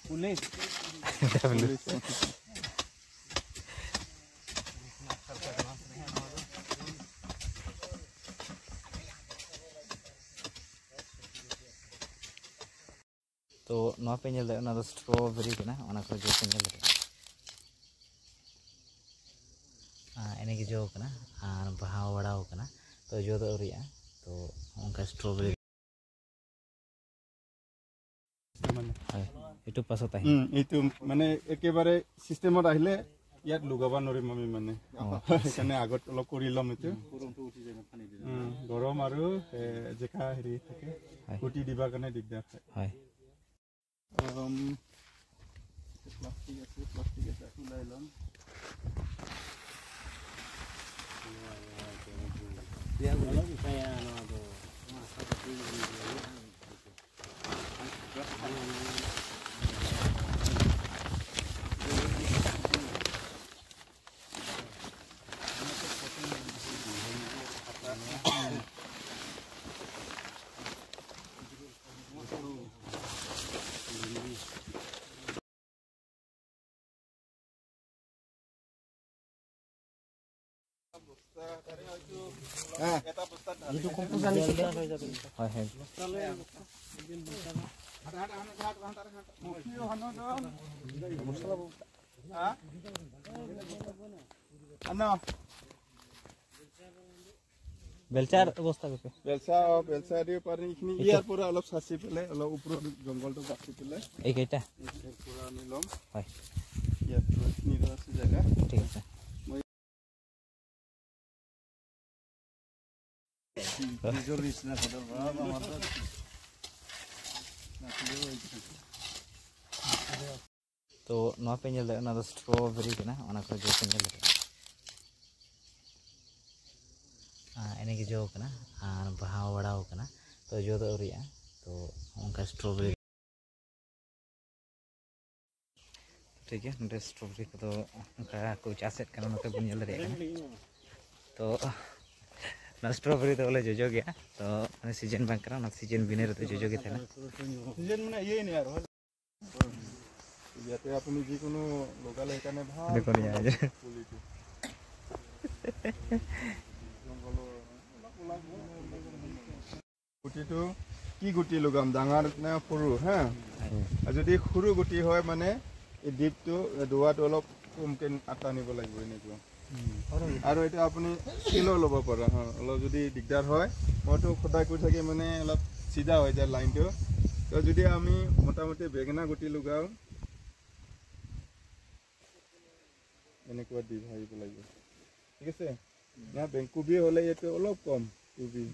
Police. तो नवा पे ñel ᱫᱟᱲᱮᱭᱟᱜᱼᱟ, ᱚᱱᱟ ᱫᱚ ᱥᱴᱨᱚᱵᱮᱨᱤ ᱠᱟᱱᱟ, ᱚᱱᱟ ᱠᱚ ᱡᱚ ᱯᱮ ᱧᱮᱞ ᱫᱟᱲᱮᱭᱟᱜᱼᱟ। ᱮᱱᱮ ᱜᱮ ᱡᱚ ᱠᱟᱱᱟ ᱟᱨ ᱵᱟᱦᱟ ᱵᱟᱲᱟᱣ ᱠᱟᱱᱟ, ᱛᱚ ᱡᱚ ᱫᱚ ᱟᱹᱣᱨᱤᱭᱟᱜᱼᱟ। ᱛᱚ ᱚᱱᱠᱟ ᱥᱴᱨᱚᱵᱮᱨᱤ হয়, এইটো পাছত আহি এইটো মানে একেবাৰে চিষ্টেমত আহিলে ইয়াত লগাব নোৱাৰিম আমি মানে, সেইকাৰণে আগত অলপ কৰি ল'ম। এইটো গৰম আৰু জেকা হেৰি থাকে, গুটি দিবৰ কাৰণে দিগদাৰ হয়। প্লাষ্টিক আছে, প্লাষ্টিক আছে, ওলাই ল'ম। হয় হয়। বেলচাৰ অৱস্থা কৈছে। বেলচা, অ বেলচা দিব পাৰি। এইখিনি ইয়াৰ পৰা অলপ চাচি পেলাই, অলপ ওপৰত জংঘলটো বাচি পেলাই এইকেইটা ইয়াৰ পৰা আমি ল'ম। হয়, ইয়াত এইখিনিৰো আছে জেগা। ঠিক আছে। নিজৰ নিচিনা। ᱛᱚ ᱱᱚᱣᱟ ᱯᱮ ᱧᱮᱞ ᱫᱟᱲᱮᱭᱟᱜᱼᱟ, ᱚᱱᱟ ᱫᱚ ᱥᱴᱨᱚᱵᱮᱨᱤ ᱠᱟᱱᱟ, ᱚᱱᱟ ᱠᱚ ᱡᱚ ᱯᱮ ᱧᱮᱞ ᱫᱟᱲᱮᱭᱟᱜᱼᱟ। ᱮᱱᱮ ᱜᱮ ᱡᱚ ᱠᱟᱱᱟ ᱟᱨ ᱵᱟᱦᱟ ᱵᱟᱲᱟᱣ ᱠᱟᱱᱟ, ᱛᱚ ᱡᱚ ᱫᱚ ᱟᱹᱣᱨᱤᱭᱟᱜᱼᱟ। ᱛᱚ ᱚᱱᱠᱟ ᱥᱴᱨᱚᱵᱮᱨᱤ ᱴᱷᱤᱠ ᱜᱮᱭᱟ। ᱱᱚᱰᱮ ᱥᱴᱨᱚᱵᱮᱨᱤ ᱠᱚᱫᱚ ᱚᱱᱠᱟ ᱠᱚ ᱪᱟᱥᱮᱫ ᱠᱟᱱᱟ, ᱱᱚᱛᱮ ᱵᱚᱱ ᱧᱮᱞ ᱫᱟᱲᱮᱭᱟᱜ ᱠᱟᱱᱟ। ᱛᱚ ᱚᱱᱟ ᱥᱴᱨᱚᱵᱮᱨᱤ ᱫᱚ ᱵᱚᱞᱮ ᱡᱚᱡᱚ ᱜᱮᱭᱟ, ᱛᱚ ᱢᱟᱱᱮ ᱥᱤᱡᱮᱱ ᱵᱟᱝ ᱠᱟᱱᱟ, ᱚᱱᱟ ᱥᱤᱡᱮᱱ ᱵᱤᱱᱟᱹ ᱨᱮᱫᱚ ᱡᱚᱡᱚ ᱜᱮ ᱛᱟᱦᱮᱱᱟ। সিজন মানে ইয়ে নে আৰু ইয়াতে আপুনি যিকোনো লগালে সেইকাৰণে ভাল দেখোন ইয়াৰ। পুলিটো। গুটিটো কি গুটি লগাম, ডাঙৰ নে সৰু? হা, আৰু যদি সৰু গুটি হয় মানে এই দ্বীপটো দোৱাটো অলপ কমকৈ টানিব লাগিব এনেকুৱা। আৰু এইটো আপুনি স্কেলো ল'ব পাৰে। হা, অলপ যদি দিগদাৰ হয়, মইতো সদায় কৈ থাকি মানে অলপ চিধা হৈ যায় লাইনটো। তো যদি আমি মোটামুটি বেঙেনা গুটি লগাওঁ, এনেকুৱা দ্বীপ আহিব লাগিব, ঠিক আছে না? কবি হ'লে এইটো অলপ কম কবি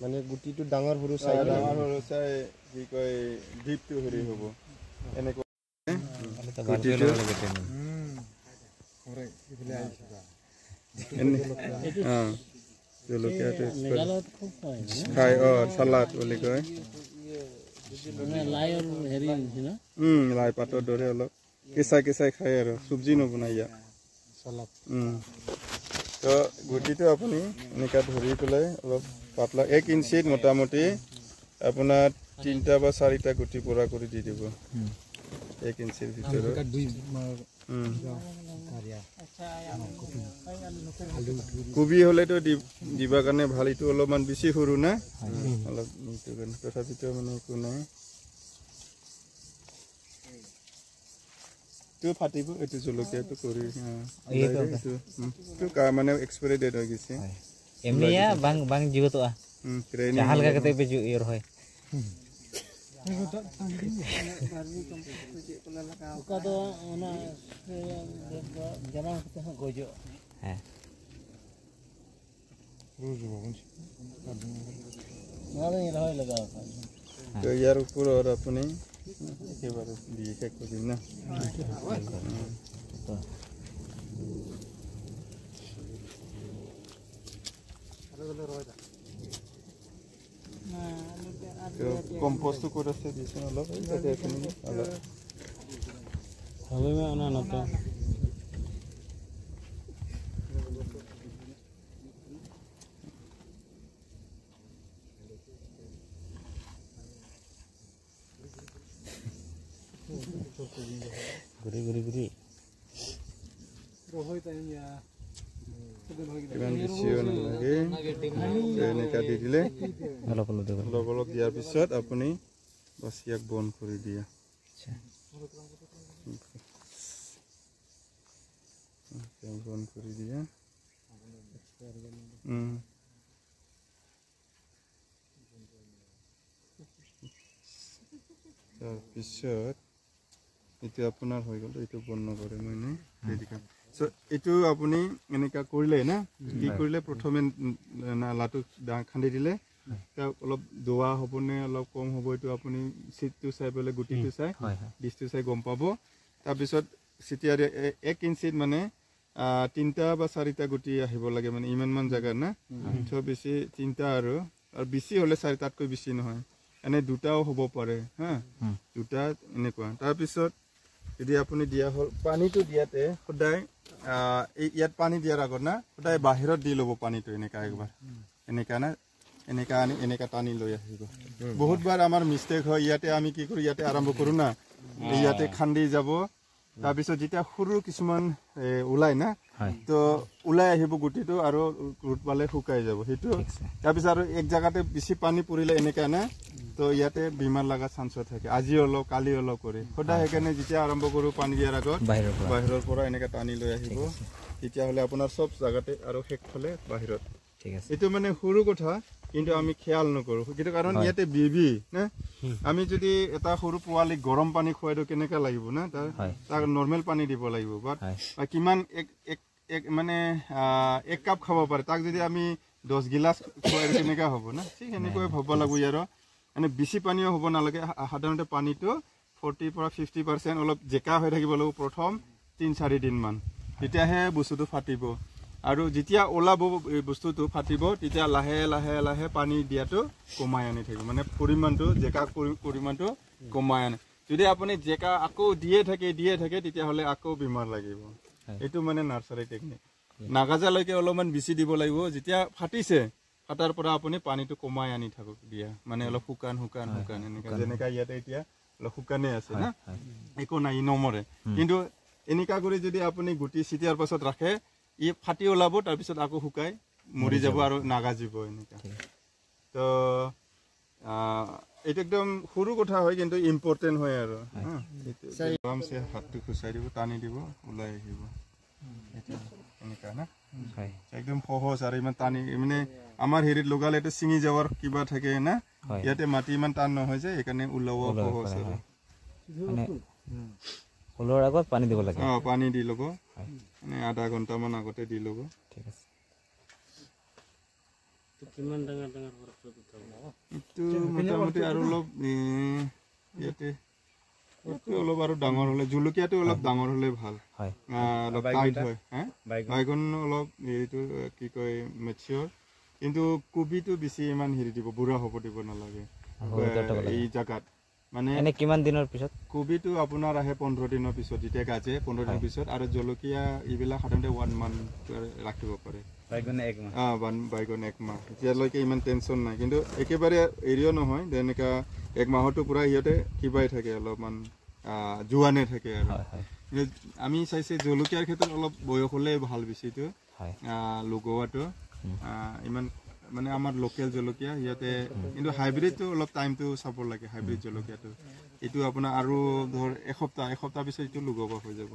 মানে গুটিটো ডাঙৰ সৰু চাই, ডাঙৰ সৰু চাই কি কয় দ্বীপটো হেৰি হ'ব এনেকুৱা গুটিটো। জলকীয়াটো খাই, অ চালাড বুলি কয়, লাই পাতৰ দৰে অলপ কেঁচা কেঁচাই খায় আৰু চব্জি নবনাই ইয়াত। তো গুটিটো আপুনি এনেকুৱা ধৰি পেলাই অলপ পাতলা 1 ইঞ্চিত মোটামুটি আপোনাৰ 3টা বা 4টা গুটি পৰা কৰি দি দিব 1 ইঞ্চিৰ ভিতৰত। কবি হ'লেতো দিবৰ কাৰণে ভাল, এইটো অলপমান বেছি সৰু না অলপ, এইটো কাৰণে তথাপিতো মানে একো নাই। এইটো ফাটিব, এইটো জলকীয়াটো কৰি এইটো মানে এক্সপায়াৰী ডেট হৈ গৈছে। এমনিয়া বাং বাং জিগতোয়া জাহাল কা কাতে পে ইয়ে হয়। ᱚᱠᱟ ᱫᱚ ᱚᱱᱟ ᱡᱟᱱᱟᱢ ᱠᱟᱛᱮ ᱦᱚᱸ ᱜᱚᱡᱚᱜᱼᱟ। ᱦᱮᱸ, ᱱᱚᱣᱟ ᱫᱚᱧ ᱨᱚᱦᱚᱭ ᱞᱟᱜᱟᱣ ᱟᱠᱟᱫ। তো ইয়াৰ ওপৰত আপুনি একেবাৰে দি শেষ কৰিম না। কম্পোষ্টটো ক'ত আছে দিচোন অলপ, তাতে আছে নেকি অলপ। হবে না না তো ঘূৰি ঘূৰি ঘূৰি ইমান বেছিও নালাগে। এনেকা দি দিলে অলপ অলপ দিব। অলপ অলপ দিয়াৰ পিছত আপুনি বাছ ইয়াক বন্ধ কৰি দিয়া। বন্ধ কৰি দিয়া। তাৰপিছত এইটো আপোনাৰ হৈ গ'ল। এইটো বন্ধ নকৰে মই চ' এইটো আপুনি এনেকুৱা কৰিলে না কি কৰিলে, প্ৰথমে নালাটো খান্দি দিলে, অলপ দোৱা হ'বনে অলপ কম হ'ব এইটো আপুনি চিটটো চাই পেলাই, গুটিটো চাই বীজটো চাই গম পাব। তাৰপিছত চিটিয়াৰ 1 ইঞ্চিত মানে 3টা বা 4টা গুটি আহিব লাগে, মানে ইমানমান জেগাত না চ' বেছি 3টা আৰু বেছি হ'লে 4টাতকৈ বেছি নহয়, এনে 2টাও হ'ব পাৰে, হা 2টা এনেকুৱা। তাৰপিছত যদি আপুনি দিয়া হ'ল, পানীটো দিয়াতে সদায় ইয়াত পানী দিয়াৰ আগত না সদায় বাহিৰত দি ল'ব পানীটো, এনেকা একবাৰ এনেকা না এনেকা আনি এনেকা টানি লৈ আহিব। বহুতবাৰ আমাৰ মিষ্টেক হয়, ইয়াতে আমি কি কৰোঁ, ইয়াতে আৰম্ভ কৰোঁ না, ইয়াতে খান্দি যাব। তাৰপিছত যেতিয়া সৰু কিছুমান ওলাই না, তো ওলাই আহিব গুটিটো আৰু ৰ'দ পালে শুকাই যাব সেইটো। তাৰপিছত আৰু এক জেগাতে বেছি পানী পৰিলে এনেকা না, তো ইয়াতে বেমাৰ লগা চান্স থাকে, আজি অলপ কালি অলপ কৰি সদায়। সেইকাৰণে যেতিয়া আৰম্ভ কৰোঁ পানী দিয়াৰ আগত বাহিৰৰ পৰা এনেকা টানি লৈ আহিব, তেতিয়াহ'লে আপোনাৰ চব জেগাতে আৰু শেষ হ'লে বাহিৰত। এইটো মানে সৰু কথা, কিন্তু আমি খেয়াল নকৰোঁ, কিন্তু কাৰণ ইয়াতে বেবী না, আমি যদি এটা সৰু পোৱালি গৰম পানী খুৱাই দিওঁ কেনেকুৱা লাগিব না, তাক নৰ্মেল পানী দিব লাগিব। বাট কিমান এক এক এক মানে 1 কাপ খাব পাৰে, তাক যদি আমি 10 গিলাচ খুৱাই দিওঁ কেনেকুৱা হ'ব না, ঠিক সেনেকৈ ভাবিব লাগিব। ইয়াৰ মানে বেছি পানীও হ'ব নালাগে, সাধাৰণতে পানীটো 40 পৰা 50% অলপ জেকা হৈ থাকিব লাগিব প্ৰথম 3-4 দিনমান, তেতিয়াহে বস্তুটো ফাটিব। আৰু যেতিয়া ওলাব এই বস্তুটো ফাটিব, তেতিয়া লাহে লাহে লাহে পানী দিয়াটো কমাই আনি থাকিব, মানে পৰিমাণটো জেকা পৰিমাণটো কমাই আনে। যদি আপুনি জেকা আকৌ দিয়ে থাকে তেতিয়াহ'লে আকৌ বেমাৰ লাগিব। এইটো মানে নাৰ্চাৰী টেকনিক। নাগাজালৈকে অলপমান বেছি দিব লাগিব, যেতিয়া ফাটিছে ফাটাৰ পৰা আপুনি পানীটো কমাই আনি থাকক দিয়া, মানে অলপ শুকান শুকান শুকান এনেকা, যেনেকা ইয়াতে এতিয়া অলপ শুকানে আছে না, একো নাই নমৰে। কিন্তু এনেকা কৰি যদি আপুনি গুটি ছিটিয়াৰ পাছত ৰাখে, ই ফাটি ওলাব, তাৰপিছত আকৌ শুকাই মৰি যাব আৰু নাগাজিব এনেকা। তো এইটো একদম সৰু কথা হয়, কিন্তু ইম্পৰ্টেণ্ট হয় আৰু। আৰামছে হাতটো খুচাই দিব, টানি দিব, ওলাই আহিব এনেকা না, একদম সহজ। আৰু ইমান টানি মানে আমাৰ হেৰিত লগালে এইটো ছিঙি যোৱাৰ কিবা থাকে না, ইয়াতে মাটি ইমান টান নহয় যে, সেইকাৰণে ওলাব সহজ। আৰু ওলোৱাৰ আগত পানী দিব লাগে। অঁ, পানী দি ল'ব, মানে আধা ঘণ্টামান আগতে দি ল'ব। ঠিক আছে। এইটো মোটামুটি আৰু অলপ ইয়াতে এইটো অলপ আৰু ডাঙৰ হ'লে, জলকীয়াটো অলপ ডাঙৰ হ'লে ভাল, অলপ টাইট হয়। বাইগন অলপ এইটো কি কয় মেচিয়ৰ, কিন্তু কবিটো বেছি ইমান হেৰি দিব, বুঢ়া হ'ব দিব নালাগে এই জেগাত। মানে কিমান দিনৰ পিছত কবিটো আপোনাৰ আহে 15 দিনৰ পিছত, যেতিয়া গাজে 15 দিনৰ পিছত। আৰু জলকীয়া এইবিলাক সাধাৰণতে 1 মান্থ ৰাখিব পাৰে, বাইগন 1 মাহ, এতিয়ালৈকে ইমান টেনশ্যন নাই। কিন্তু একেবাৰে এৰিও নহয়, যেনেকা 1 মাহতো পূৰা সিহঁতে কিবাই থাকে, অলপমান জোৱানে থাকে। আৰু আমি চাইছে জলকীয়াৰ ক্ষেত্ৰত অলপ বয়স হ'লে ভাল বেছিটো লগোৱাটো ইমান, মানে আমাৰ লোকেল জলকীয়া সিহঁতে, কিন্তু হাইব্ৰিডটো অলপ টাইমটো চাব লাগে। হাইব্ৰিড জলকীয়াটো এইটো আপোনাৰ আৰু ধৰ এসপ্তাহ পিছত এইটো লগোৱা হৈ যাব।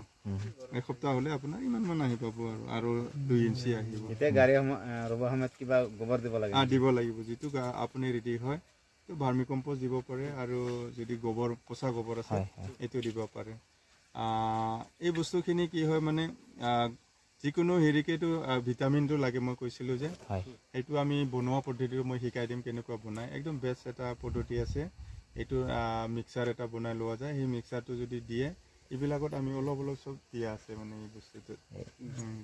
এসপ্তাহ হ'লে আপোনাৰ ইমানমান আহি পাব আৰু, আৰু 2 ইঞ্চি আহিব। এতিয়া গাড়ী ৰুবৰ সময়ত কিবা গোবৰ দিব লাগে? দিব লাগিব, যিটো আপুনি ৰেডি হয় তো ভাৰ্মি কম্প'জ দিব পাৰে, আৰু যদি গোবৰ পচা গোবৰ আছে এইটো দিব পাৰে। এই বস্তুখিনি কি হয় মানে যিকোনো হেৰিকেতো ভিটামিনটো লাগে, মই কৈছিলোঁ যে সেইটো আমি বনোৱা পদ্ধতিটো মই শিকাই দিম কেনেকুৱা বনায়। একদম বেষ্ট এটা পদ্ধতি আছে, এইটো মিক্সাৰ এটা বনাই লোৱা যায়। সেই মিক্সাৰটো যদি দিয়ে, এইবিলাকত আমি অলপ অলপ চব দিয়া আছে, মানে এই বস্তুটোত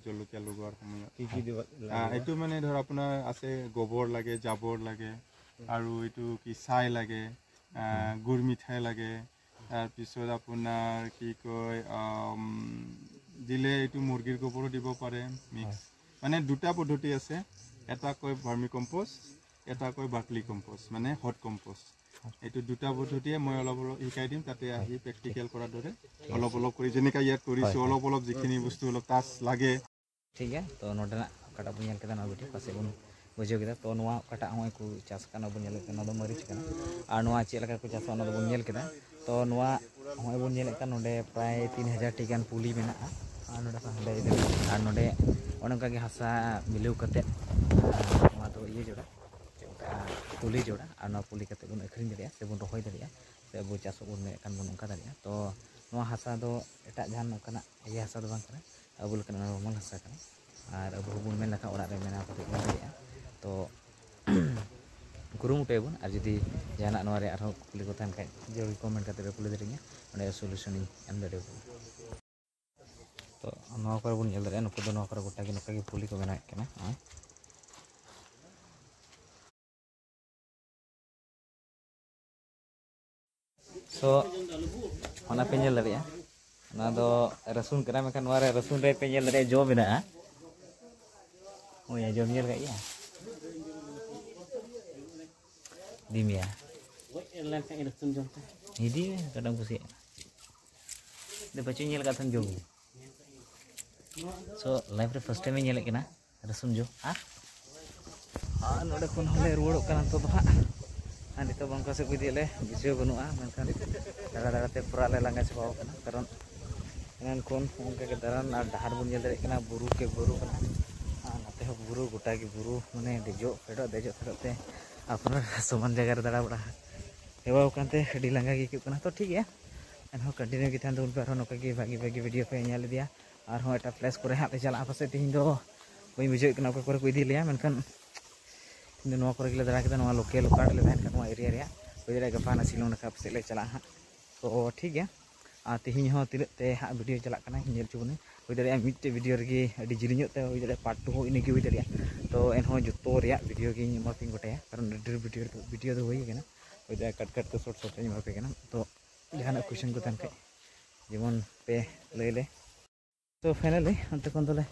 জলকীয়া লগোৱাৰ সময়ত কি কি দিব এইটো মানে ধৰ আপোনাৰ আছে গোবৰ লাগে, জাবৰ লাগে, আৰু এইটো কি ছাই লাগে, গুৰ মিঠাই লাগে, তাৰপিছত আপোনাৰ কি কয় দিলে এইটো মুৰ্গীৰ গোবৰো দিব পাৰে মিক্স। মানে দুটা পদ্ধতি আছে, এটা কয় ভাৰ্মি কম্প'জ, এটা কয় বাকলি কম্প'জ, মানে হট কম্প'জ। এইটো দুটা পদ্ধতিয়ে মই অলপ অলপ শিকাই দিম, তাতে আহি প্ৰেক্টিকেল কৰাৰ দৰে অলপ অলপ কৰি যেনেকৈ ইয়াত কৰিছোঁ, অলপ অলপ যিখিনি বস্তু অলপ টাচ লাগে। ᱴᱷᱤᱠ ᱜᱮᱭᱟ, ᱛᱚ ᱱᱚᱰᱮᱱᱟᱜ ᱚᱠᱟᱴᱟᱜ ᱵᱚᱱ ᱧᱮᱞ ᱠᱮᱫᱟ ᱱᱚᱣᱟ ᱵᱷᱤᱰᱤᱭᱳ ᱯᱟᱥᱮᱡ ᱵᱚᱱ ᱵᱩᱡᱷᱟᱹᱣ ᱠᱮᱫᱟ। ᱛᱚ ᱱᱚᱣᱟ ᱚᱠᱟᱴᱟᱜ ᱦᱚᱸᱜᱼᱚᱭ ᱠᱚ ᱪᱟᱥ ᱠᱟᱱᱟ ᱵᱚᱱ ᱧᱮᱞᱮᱫ ᱠᱟᱱᱟ, ᱱᱚᱣᱟ ᱫᱚ ᱢᱟᱹᱨᱤᱪ ᱠᱟᱱᱟ, ᱟᱨ ᱱᱚᱣᱟ ᱪᱮᱫ ᱞᱮᱠᱟ ᱠᱚ ᱪᱟᱥᱟ ᱚᱱᱟ ᱫᱚᱵᱚᱱ ᱧᱮᱞ ᱠᱮᱫᱟ। ᱛᱚ ᱱᱚᱣᱟ ᱦᱚᱸᱜᱼᱚᱭ ᱵᱚᱱ ᱧᱮᱞᱮᱫ ᱠᱟᱱ ᱱᱚᱰᱮ ᱯᱨᱟᱭ 3000 ᱴᱤ ᱜᱟᱱ ᱯᱩᱞᱤ ᱢᱮᱱᱟᱜᱼᱟ, ᱟᱨ ᱱᱚᱰᱮ ᱠᱷᱚᱱ ᱦᱟᱸᱰᱮ ᱤᱫᱤ, ᱟᱨ ᱱᱚᱰᱮ ᱚᱱᱮ ᱚᱱᱠᱟ ᱜᱮ ᱦᱟᱥᱟ ᱢᱤᱞᱟᱹᱣ ᱠᱟᱛᱮᱫ ᱱᱚᱣᱟ ᱫᱚ ᱤᱭᱟᱹ ᱡᱚᱲᱟ, ᱪᱮᱫ ᱢᱮᱛᱟᱜᱼᱟ, ᱯᱩᱞᱤ ᱡᱚᱲᱟ, ᱟᱨ ᱱᱚᱣᱟ ᱯᱩᱞᱤ ᱠᱟᱛᱮᱫ ᱵᱚᱱ ᱟᱹᱠᱷᱨᱤᱧ ᱫᱟᱲᱮᱭᱟᱜᱼᱟ ᱥᱮ ᱵᱚᱱ ᱨᱚᱦᱚᱭ ᱫᱟᱲᱮᱭᱟᱜᱼᱟ, ᱥᱮ ᱟᱵᱚ ᱪᱟᱥᱚᱜ ᱵᱚᱱ ᱢᱮᱱᱮᱫ ᱠᱷᱟᱱ ᱵᱚᱱ ᱚᱱᱠᱟ ᱫᱟᱲᱮᱭᱟᱜᱼᱟ। ᱛᱚ ᱱᱚᱣᱟ ᱦᱟᱥᱟ ᱫᱚ ᱮᱴᱟᱜ ᱡᱟᱦᱟᱱ ᱱᱚᱝᱠᱟᱱᱟᱜ ᱤᱭᱟᱹ ᱦᱟᱥᱟ ᱫᱚ ᱵᱟᱝ ᱠᱟᱱᱟ, ᱟᱵᱚ ᱞᱮᱠᱟᱱᱟᱜ ᱱᱚᱨᱢᱟᱞ ᱦᱟᱥᱟ ᱠᱟᱱᱟ, ᱟᱨ ᱟᱵᱚ ᱦᱚᱸᱵᱚᱱ ᱢᱮᱱ ᱞᱮᱠᱷᱟᱱ ᱚᱲᱟᱜ ᱨᱮ ᱵᱮᱱᱟᱣ ᱠᱟᱛᱮᱫ ᱵᱚᱱ ᱫᱟᱲᱮᱭᱟᱜᱼᱟ। ᱛᱚ ᱠᱩᱨᱩᱢᱩᱴᱩᱭᱟᱵᱚᱱ, ᱟᱨ ᱡᱩᱫᱤ ᱡᱟᱦᱟᱱᱟᱜ ᱱᱚᱣᱟ ᱨᱮ ᱟᱨᱦᱚᱸ ᱠᱩᱠᱞᱤ ᱠᱚ ᱛᱟᱦᱮᱱ ᱠᱷᱟᱡ ᱡᱟᱹᱨᱩᱲ ᱠᱚᱢᱮᱱᱴ ᱠᱟᱛᱮ ᱯᱮ ᱠᱩᱞᱤ ᱫᱟᱲᱮᱧᱟ, ᱚᱸᱰᱮ ᱥᱚᱞᱤᱭᱩᱥᱚᱱᱤᱧ ᱮᱢ ᱫᱟᱲᱮᱭᱟᱯᱮᱭᱟ। ᱛᱚ ᱱᱚᱣᱟ ᱠᱚᱨᱮ ᱵᱚᱱ ᱧᱮᱞ ᱫᱟᱲᱮᱭᱟᱜᱼᱟ, ᱱᱩᱠᱩ ᱫᱚ ᱱᱚᱣᱟ ᱠᱚᱨᱮ ᱜᱚᱴᱟ ᱜᱮ ᱱᱚᱝᱠᱟ ᱜᱮ ᱯᱩᱞᱤ ᱠᱚ ᱵᱮᱱᱟᱣᱮᱫ ᱠᱟᱱᱟ। ᱱᱚᱜᱼᱚᱭ ᱥᱚ ᱚᱱᱟ ᱯᱮ ᱧᱮᱞ ᱫᱟᱲᱮᱭᱟᱜᱼᱟ, ᱱᱚᱣᱟ ᱫᱚ ᱨᱟᱹᱥᱩᱱ ᱠᱟᱱᱟ, ᱢᱮᱱᱠᱷᱟᱱ ᱱᱚᱣᱟ ᱨᱮ ᱨᱟᱹᱥᱩᱱ ᱨᱮ ᱯᱮ ᱧᱮᱞ ᱫᱟᱲᱮᱭᱟᱜᱼᱟ ᱡᱚ ᱢᱮᱱᱟᱜᱼᱟ। ᱳᱭ ᱡᱚᱢ ᱧᱮᱞ ᱠᱟᱜ ᱜᱮᱭᱟ ᱤᱫᱤ ᱢᱮᱭᱟ, ᱜᱚᱡ ᱞᱮᱱᱠᱷᱟᱱ ᱨᱟᱹᱥᱩᱱ ᱡᱚᱢ ᱛᱮ ᱤᱫᱤ ᱢᱮ, ᱚᱠᱟᱴᱟᱜ ᱮᱢ ᱠᱩᱥᱤᱭᱟᱜᱼᱟ, ᱵᱟᱹᱪᱩᱧ ᱧᱮᱞ ᱠᱟᱜ ᱛᱟᱦᱮᱱ ᱡᱚᱢ ᱜᱮ। ᱥᱚ ᱞᱟᱭᱤᱯᱷ ᱨᱮ ᱯᱷᱟᱥᱴ ᱴᱟᱭᱤᱢ ᱤᱧ ᱧᱮᱞᱮᱫ ᱠᱟᱱᱟ ᱨᱟᱹᱥᱩᱱ ᱡᱚ। ᱟᱨ ᱱᱚᱰᱮ ᱠᱷᱚᱱ ᱦᱚᱸᱞᱮ ᱨᱩᱣᱟᱹᱲᱚᱜ ᱠᱟᱱᱟ ᱱᱤᱛᱚᱜ ᱫᱚ ᱦᱟᱸᱜ, ᱟᱨ ᱱᱤᱛᱚᱜ ᱵᱟᱝᱠᱟ ᱥᱮᱫ ᱠᱚ ᱤᱫᱤᱭᱮᱫ ᱞᱮ ᱵᱩᱡᱷᱟᱹᱣ ᱵᱟᱹᱱᱩᱜᱼᱟ, ᱢᱮᱱᱠᱷᱟᱱ ᱫᱟᱬᱟ ᱫᱟᱬᱟᱛᱮ ᱯᱩᱨᱟᱹ ᱞᱮ ᱞᱟᱸᱜᱟ ᱪᱟᱵᱟᱣ ᱠᱟᱱᱟ, ᱠᱟᱨᱚᱱ ᱮᱱᱟᱱ ᱠᱷᱚᱱ ᱚᱱᱠᱟ ᱜᱮ ᱫᱟᱬᱟᱱ, ᱟᱨ ᱰᱟᱦᱟᱨ ᱵᱚᱱ ᱧᱮᱞ ᱫᱟᱲᱮᱭᱟᱜ ᱠᱟᱱᱟ ᱵᱩᱨᱩ ᱠᱮ ᱵᱩᱨᱩ ᱠᱟᱱᱟ, ᱟᱨ ᱱᱚᱛᱮ ᱦᱚᱸ ᱵᱩᱨᱩ, ᱜᱚᱴᱟ ᱜᱮ ᱵᱩᱨᱩ, ᱢᱟᱱᱮ ᱫᱮᱡᱚᱜ ᱯᱷᱮᱰᱚᱜ ᱫᱮᱡᱚᱜ ᱯᱷᱮᱰᱚᱜ ᱛᱮ ᱟᱯᱱᱟᱨ ᱥᱚᱢᱟᱱ ᱡᱟᱭᱜᱟ ᱨᱮ ᱫᱟᱬᱟ ᱵᱟᱲᱟ ᱦᱮᱣᱟᱣ ᱠᱟᱱᱛᱮ ᱟᱹᱰᱤ ᱞᱟᱸᱜᱟ ᱜᱮ ᱟᱹᱭᱠᱟᱹᱜ ᱠᱟᱱᱟ। ᱛᱚ ᱴᱷᱤᱠ ᱜᱮᱭᱟ, ᱮᱱᱦᱚᱸ ᱠᱚᱱᱴᱤᱱᱤᱭᱩ ᱜᱮ ᱛᱟᱦᱮᱱ ᱛᱟᱵᱚᱱ ᱯᱮ, ᱟᱨᱦᱚᱸ ᱱᱚᱝᱠᱟ ᱜᱮ ᱵᱷᱟᱜᱤ ᱵᱷᱟᱜᱤ ᱵᱷᱤᱰᱤᱭᱳ ᱯᱮ ᱧᱮᱞ ᱤᱫᱤᱭᱟ, ᱟᱨᱦᱚᱸ ᱮᱴᱟᱜ ᱯᱞᱮᱥ ᱠᱚᱨᱮ ᱦᱟᱸᱜ ᱞᱮ ᱪᱟᱞᱟᱜᱼᱟ ᱯᱟᱥᱮᱡ। ᱛᱮᱦᱮᱧ ᱫᱚ ᱵᱟᱹᱧ ᱵᱩᱡᱷᱟᱹᱣᱮᱫ ᱠᱟᱱᱟ ᱚᱠᱟ ᱠᱚᱨᱮ ᱠᱚ ᱤᱫᱤ ᱞᱮᱭᱟ, ᱢᱮᱱᱠᱷᱟᱱ ᱛᱮᱦᱮᱧ ᱫᱚ ᱱᱚᱣᱟ ᱠᱚᱨᱮ ᱜᱮᱞᱮ ᱫᱟᱬᱟ ᱠᱮᱫᱟ, ᱱᱚᱣᱟ ᱞᱳᱠᱮᱞ ᱚᱠᱟ ᱨᱮᱞᱮ ᱛᱟᱦᱮᱱ ᱠᱟᱱᱟ ᱱᱚᱣᱟ ᱮᱨᱤᱭᱟ ᱨᱮᱭᱟᱜ, ᱦᱩᱭ ᱫᱟᱲᱮᱭᱟᱜᱼᱟ ᱜᱟᱯᱟ ᱱᱟᱜ ᱥᱤᱞᱚᱝ ᱱᱟᱠᱷᱟ ᱯᱟᱥᱮᱡ ᱞᱮ ᱪᱟᱞᱟᱜᱼᱟ ᱦᱟᱸᱜ। ᱛᱚ ᱴᱷᱤᱠ ᱜᱮᱭᱟ, ᱟᱨ ᱛᱮᱦᱮᱧ ᱦᱚᱸ ᱛᱤᱱᱟᱹᱜ ᱛᱮ ᱦᱟᱸᱜ ᱵᱷᱤᱰᱤᱭᱳ ᱪᱟᱞᱟᱜ ᱠᱟᱱᱟ ᱧᱮᱞ ᱦᱚᱪᱚ ᱵᱚᱱᱟᱹᱧ, ᱦᱩᱭ ᱫᱟᱲᱮᱭᱟᱜᱼᱟ ᱢᱤᱫᱴᱮᱡ ᱵᱷᱤᱰᱤᱭᱳ ᱨᱮᱜᱮ ᱟᱹᱰᱤ ᱡᱤᱞᱤᱧᱚᱜ ᱛᱮ ᱦᱩᱭ ᱫᱟᱲᱮᱭᱟᱜᱼᱟ, ᱯᱟᱨᱴ 2 ᱦᱚᱸ ᱤᱱᱟᱹᱜᱮ ᱦᱩᱭ ᱫᱟᱲᱮᱭᱟᱜᱼᱟ। ᱛᱚ ᱮᱱᱦᱚᱸ ᱡᱚᱛᱚ ᱨᱮᱭᱟᱜ ᱵᱷᱤᱰᱤᱭᱳ ᱜᱤᱧ ᱮᱢᱟ ᱯᱮᱧ ᱜᱚᱴᱟᱭᱟ, ᱠᱟᱨᱚᱱ ᱰᱷᱮᱨ ᱵᱷᱤᱰᱤᱭᱳ ᱫᱚ ᱦᱩᱭ ᱟᱠᱟᱱᱟ, ᱦᱩᱭ ᱫᱟᱲᱮᱭᱟᱜᱼᱟ ᱠᱟᱴ ᱠᱟᱴ ᱛᱮ ᱥᱚᱨᱴ ᱥᱚᱨᱴ ᱤᱧ ᱮᱢᱟ ᱯᱮ ᱠᱟᱱᱟ। ᱛᱚ ᱡᱟᱦᱟᱱᱟᱜ ᱠᱩᱭᱥᱚᱱ ᱠᱚ ᱛᱟᱦᱮᱱ ᱠᱷᱟᱡ ᱡᱮᱢᱚᱱ ᱯᱮ ᱞᱟᱹᱭ ᱞᱮ। ᱛᱚ ᱯᱷᱟᱭᱱᱟᱞᱤ ᱚᱱᱛᱮ ᱠᱷᱚᱱ ᱫᱚᱞᱮ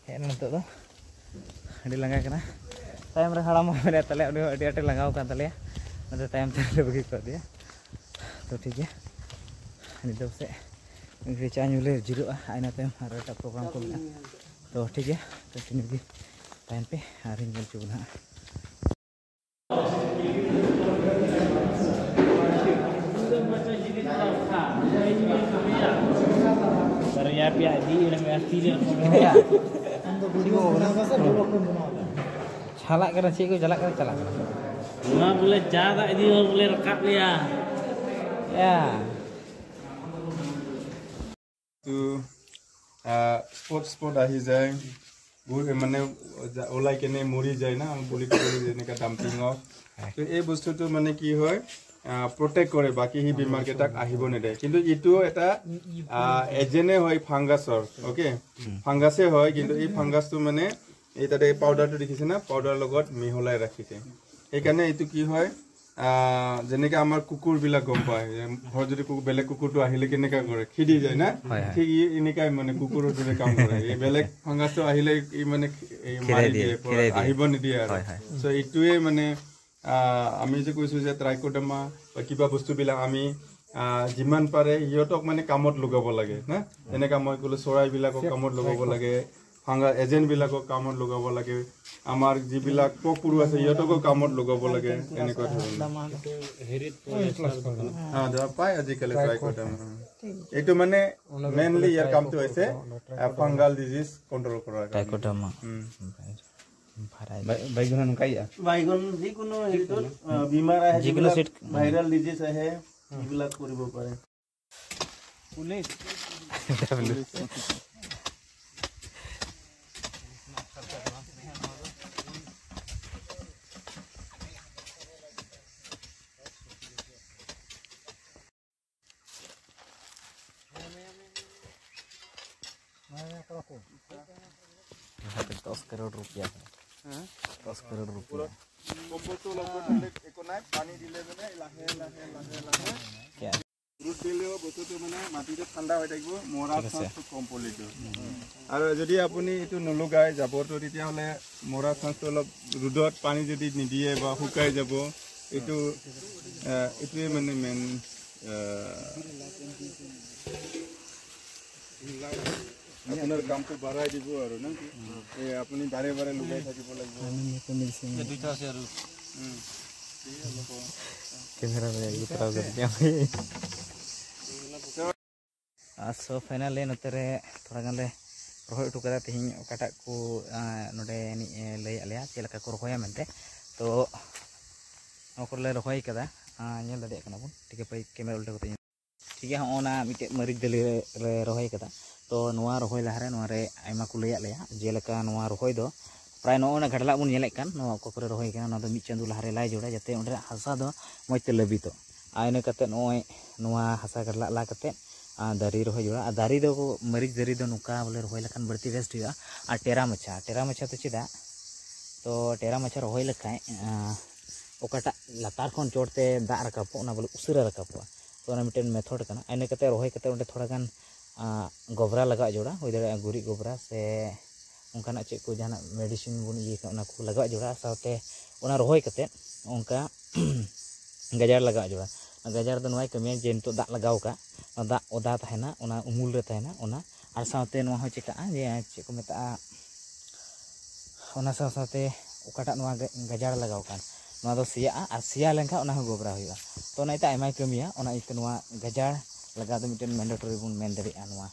ᱦᱮᱡ ᱮᱱᱟ, ᱱᱤᱛᱚᱜ ᱫᱚ ᱟᱹᱰᱤ ᱞᱟᱸᱜᱟ ᱠᱟᱱᱟ, ᱛᱟᱭᱚᱢ ᱨᱮ ᱦᱟᱲᱟᱢ ᱦᱚᱸ ᱢᱮᱱᱟᱭ ᱛᱟᱞᱮᱭᱟ, ᱩᱱᱤ ᱦᱚᱸ ᱟᱹᱰᱤ ᱟᱸᱴᱮ ᱞᱟᱸᱜᱟᱣ ᱠᱟᱱ ᱛᱟᱞᱮᱭᱟ, ᱚᱱᱟᱛᱮ ᱛᱟᱭᱚᱢ ᱛᱮᱞᱮ ᱵᱟᱹᱜᱤ ᱠᱟᱣᱫᱮᱭᱟ। ᱛᱚ ᱴᱷᱤᱠ ᱜᱮᱭᱟ, ᱱᱤᱛᱚᱜ ᱥᱮᱫ ᱢᱤᱫ ᱜᱷᱟᱹᱲᱤᱡ ᱪᱟ ᱧᱩ ᱞᱮ ᱡᱤᱨᱟᱹᱜᱼᱟ, ᱤᱱᱟᱹ ᱛᱟᱭᱚᱢ ᱟᱨ ᱮᱴᱟᱜ ᱯᱨᱳᱜᱨᱟᱢ ᱠᱚ ᱢᱮᱱᱟᱜᱼᱟ। ᱛᱚ ᱴᱷᱤᱠ ᱜᱮᱭᱟ, ᱠᱚᱱᱴᱤᱱᱤᱭᱩ ᱜᱮ ᱛᱟᱦᱮᱱ ᱯᱮ ᱟᱨᱤᱧ ᱧᱮᱞ ᱦᱚᱪᱚ ᱵᱚᱱᱟ ᱦᱟᱸᱜ। ᱪᱟᱞᱟᱜ ᱠᱟᱱᱟ, ᱪᱮᱫ ᱠᱚ ᱪᱟᱞᱟᱜ ᱠᱟᱱᱟ, ᱪᱟᱞᱟᱜ ᱠᱟᱱᱟ ᱱᱚᱣᱟ ᱵᱚᱞᱮ ᱪᱟ ᱫᱟᱜ ᱤᱫᱤ ᱦᱚᱲ ᱵᱚᱞᱮ ᱨᱟᱠᱟᱵ ᱞᱮᱭᱟ। ᱭᱟ তো স্পট স্পট আহি যায়, মানে ওলাই কেনে মৰি যায় না, বুলি ক'লে যেনেকৈ ডাম্পিঙত। তো এই বস্তুটো মানে কি হয়, প্ৰটেক্ট কৰে, বাকী সি বেমাৰকেইটাক আহিব নিদিয়ে। কিন্তু এইটো এটা এজেণ্টে হয় ফাংগাছৰ, অ'কে, ফাংগাছে হয়, কিন্তু এই ফাংগাছটো মানে এই তাতে পাউডাৰটো দেখিছে না, পাউডাৰৰ লগত মিহলাই ৰাখিছে, সেইকাৰণে এইটো কি হয়, যেনেকে আমাৰ কুকুৰবিলাক গম পায়, ঘৰত যদি বেলেগ কুকুৰটো আহিলে কেনেকা কৰে, খেদি যায় না, ঠিক ই এনেকাই মানে কুকুৰৰ দৰে কাম কৰে, এই বেলেগ ফাংগাছটো আহিলে ই মানে মাৰি দিয়ে, আহিব নিদিয়ে আৰু। চ' এইটোৱে মানে আমি যে কৈছোঁ যে ট্ৰাইকোডামা বা কিবা বস্তুবিলাক আমি যিমান পাৰে সিহঁতক মানে কামত লগাব লাগে না, যেনেকা মই ক'লো চৰাইবিলাকক কামত লগাব লাগে, ফাংগাছ এজেণ্টবিলাকক কামত লগাব লাগে, আমাৰ যিবিলাক পোক পৰুৱা আছে সিহঁতকো কামত লগাব লাগে, এনেকুৱা ধৰণৰ পায় আজিকালি ট্ৰাইকোডামা। এইটো মানে মেইনলি ইয়াৰ কামটো হৈছে ফাংগাল ডিজিজ কণ্ট্ৰল কৰাৰ। ট্ৰাইকোডামা বাইগন নকাইয়া, বাইগন যিকোনো হেৰিটোত বেমাৰ আহে, যিকোনো ভাইৰাল ডিজিজ আহে, এইবিলাক কৰিব পাৰে। পুলিচ 10 करोड़ रुपया है, 10 करोड़ रुपया। একো নাই, পানী দিলে মানে লাহে লাহে লাহে লাহে ৰ'দ দিলেও বস্তুটো মানে মাটিটো ঠাণ্ডা হৈ থাকিব, মৰা চান্সটো কম পলিটো। আৰু যদি আপুনি এইটো নলগায় জাবৰটো, তেতিয়াহ'লে মৰা চান্সটো অলপ ৰ'দত পানী যদি নিদিয়ে বা শুকাই যাব, এইটো এইটোৱে মানে মেইন আপোনাৰ কামটো বাঢ়াই দিব আৰু না এই আপুনি বাৰে বাৰে লগাই থাকিব লাগিব। দুইটা আছে আৰু कैमरा में उतराव कर दिया। सो फाइनली नोते रे थोड़ा गान ले रोहय हटो कदा तेहिñ ओकाटाक को नोडे लई आलेया चेद लेका को रोहया मेनते तो नोआ कोले रोहय कदा ñेल दाड़ेयाग कना बन ठीक है कैमरा उल्टा कते ठीक है। ओना मिटे मरीच दली रे रोहय कदा तो नोआ रोहय लहारे नोआ रे आयमा को लई आलेया जेलेका नोआ रोहय दो प्राय नोना घाटला बन ñेलेक कान नोआ को करे रोहय कना नोआ दो मिद चांदो लहारे लाई जोड़ा जाते ओंडे हासा दो मौज ते लबितो आ इना कते नोय नोआ हासा घाटला ला कते दारी रोहय जोड़ा आ दारी दो मरीच दारी दो नोका बोले रोहय लेखान बड़ती बेस्ट हुआ। आ टेरा मछा तो चेदा तो टेरा मछा रोहय लेखाय ओकाटा लातार खन चोटते दाग रकाबो ओना बोले उसरा रकाबो तो ओना मिटेन मेथड कना इना कते रोहय कते ओंडे थोड़ा गान गोबरा लगा जोड़ा हुई दाड़ेया गुरिज गोबरा से उनकाना चेक को जहाना मेडिसिन बन इये ओना को लगा जोड़ा सावते ओना रोहय कते उनका गजार लगा जोड़ा गजार दो नोय कमिया जे नितो दाग लगाव का दाग ओदा ताहेना ओना उमुल रे ताहेना ओना are सावते नोआ हो चेका जे चेक को मेता ओना साव सावते ओकाटा नोआ गजार लगाव कान नोआ दो सिया are सिया लेनखा ओना हो गोबरा हुआ तो ओना इता आयमाय कमिया ओना इते नोआ गजार लगा दो मिटेन मैंडेटरी बन मेन दाड़ेया नोआ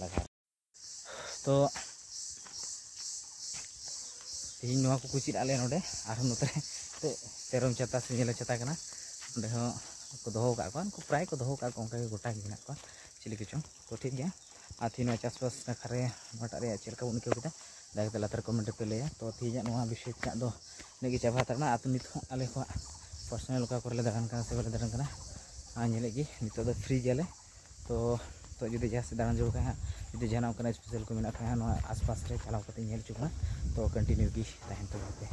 लगा तो तेहिñ नोआ को चेद आले नोडे are नोते तेरम छाता से ñेले छाता कना ओंडे हो को दोहो का को उनको प्राय को दोहो का को ओंका गोटा गे मेना को चिली किचो तो ठीक गया। आ तेहिñ नोआ चासबास नखा रे नोटा रे चेद लेका बन अयकाव केदा दया कते लातार कमेंट पे लैया तो तेहिñाग नोआ विषय तेनाग दो इनाग गे चाबा हतारना आतो नित हों आले कोवाग पर्सनल ओका कोरे ले दाड़ान कना से बाले दाड़ान कना आ ñेलेग गे नितोग दो फ्री गेले तो तो जुदी जहाँ से दाड़ान जोड़ खाय जुदी जहाना ओंकाना स्पेशल को मेना खाय नोआ आसपास रे चलाव कते ñेल हचो कना तो कंटिन्यू गे ताहेन तबो पे।